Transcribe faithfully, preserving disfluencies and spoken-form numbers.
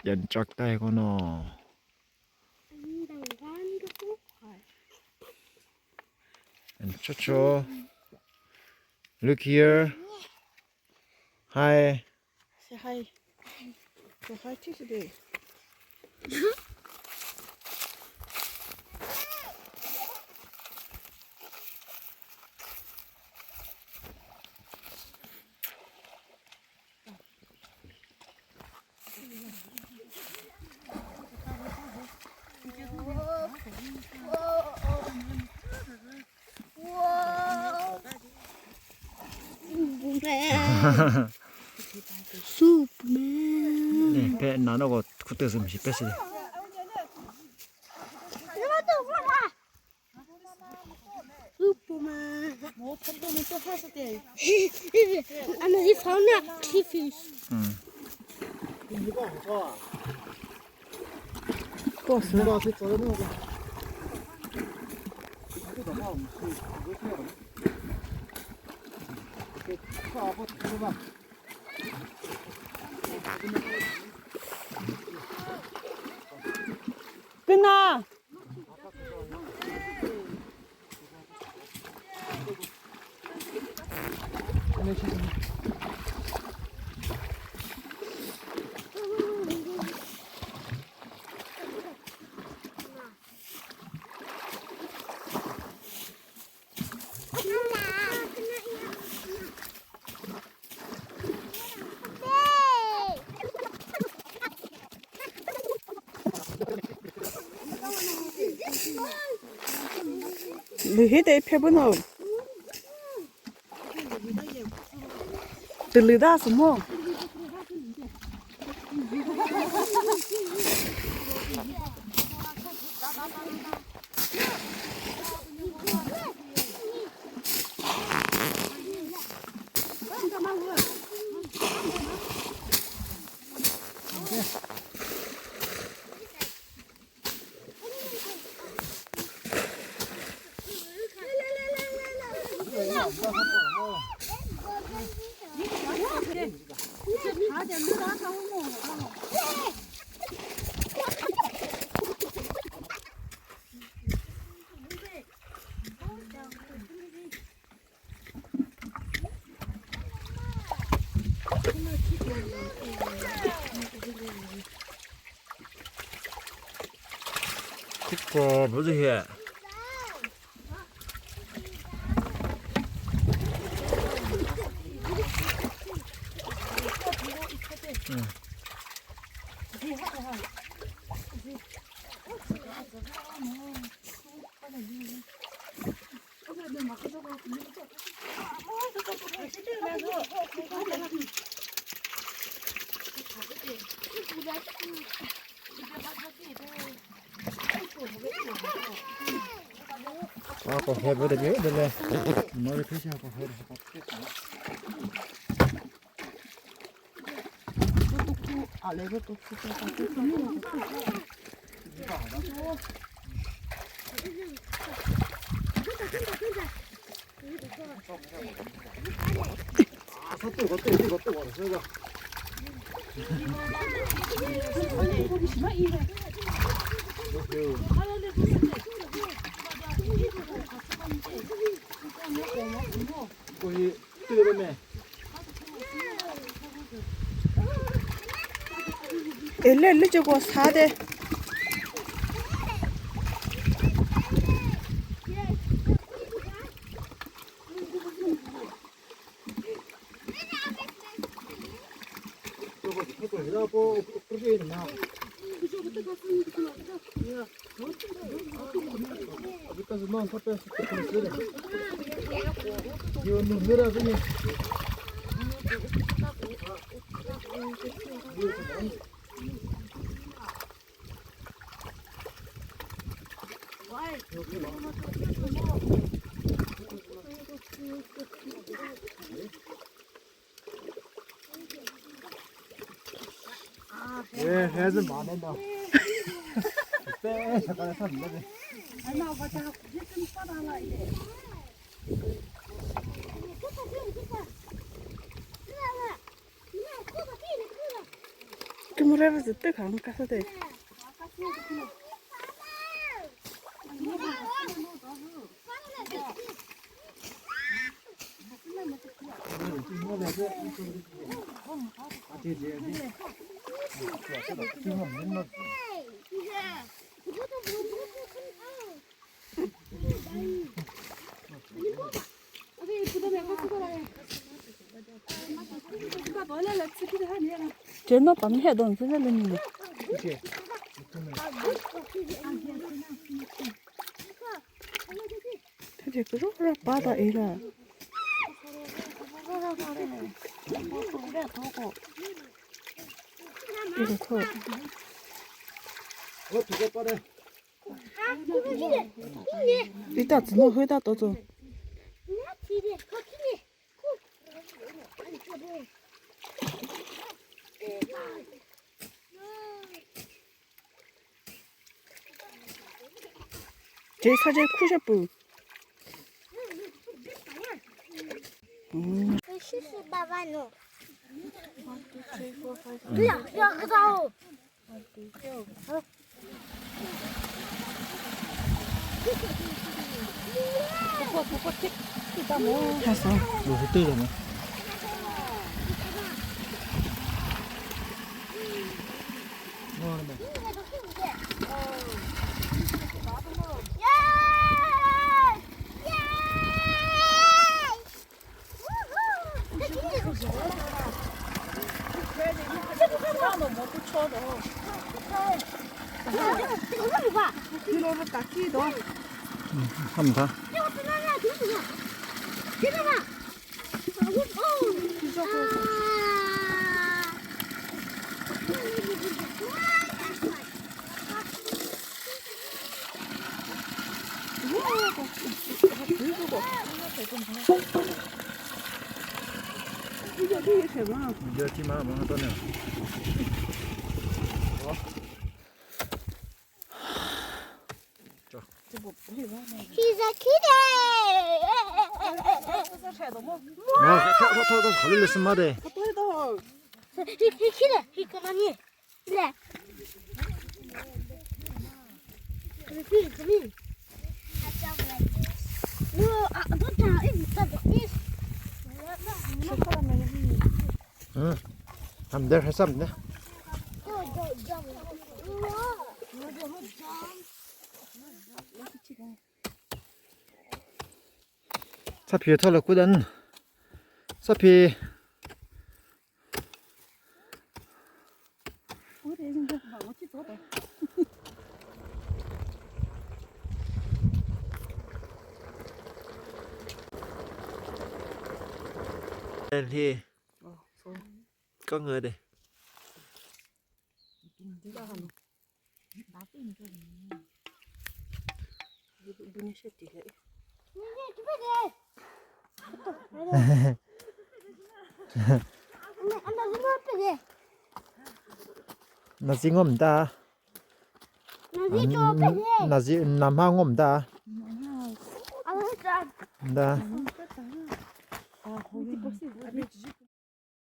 Yan chak tai kono. And Chocho, look here. Hi. Say hi. Say hi to today. Superman. Superman. Pe nano ko khutü zümshi pesi. Superman. And he found a three fish. Hmm. Kena. Lühi de phe bü no. Tülü da sü mo. Kükro bü zü hi. Ako hebo de bi de le. No de pisa ako hebo. Ele, ele, chego sa de. Eh, he zü mane do. Pe, sakala sa mane. Kümüre bazü tü kha kasa de. Chenna tam he don se le ni. Thüce kükro kükro pa ta ela. Ela kho. Ita tsüno hüta to tso. Che sa che khu she pü. Hmm. Sisi baba no. Ya, ya, kata o. He's a kid. Ma, tho, tho, tho, tho, khali lü sima de. He, he kid. He come on here. Look. Come in, come in. No, I don't know. It's not this. Hı. Hem de hesam de. Go, go, jump. No. No, don't jump. Sa phi tho lo kudan. Sa phi. Hi. Ka ngade. Nazi ngom da. Nazi ngom da. Da.